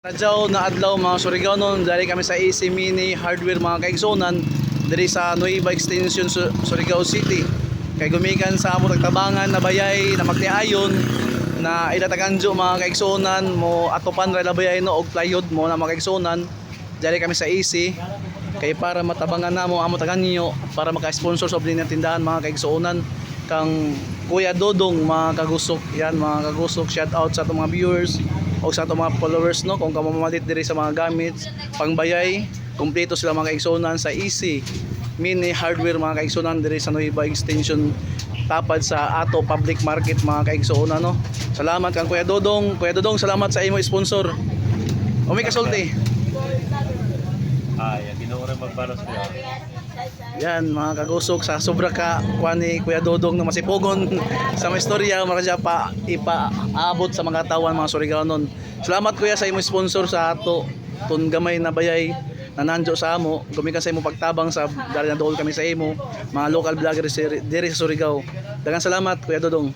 Radyaw na adlaw, mga Surigaonon, diri kami sa AC Mini Hardware, mga kaigsunan, diri sa Nueva Extension, Surigao City. Kay gumikan sa amo tagtabangan na bayay na magtiayon na ila taganjo, mga kaigsunan, mo atopan ra bayay no og plywood mo na, mga kaigsunan. Diri kami sa AC kay para matabangan namo amo taganyo para maka-sponsor sa din tindahan, mga kaigsuonan, kang Kuya Dodong, mga kagusok. Yan, mga kagusok, shout out sa atong mga viewers o sa atong mga followers, no, kung kamamalit diri sa mga gamit pangbayay, kumpleto sila, mga kaigsuonan, sa Easy Mini Hardware, mga kaigsuonan, diri sa Nueva Extension, tapad sa Ato Public Market, mga kaigsuonan, no. Salamat kang Kuya Dodong. Kuya Dodong, salamat sa imo sponsor. Umi kasulti. Ay, Ginoo rin magbalos niya. Yan, mga kagusok, sa sobra ka kuan ni Kuya Dodong na masipugon sa mga istorya mga pa ipaabot sa mga tawan, mga Surigaonon. Salamat, Kuya, sa imong sponsor sa ato tun gamay na bayay na nanjo sa amo gumikan sa imo pagtabang sa dali na dool kami sa imo mga local vloggers diri sa Surigao. Daghang salamat, Kuya Dodong.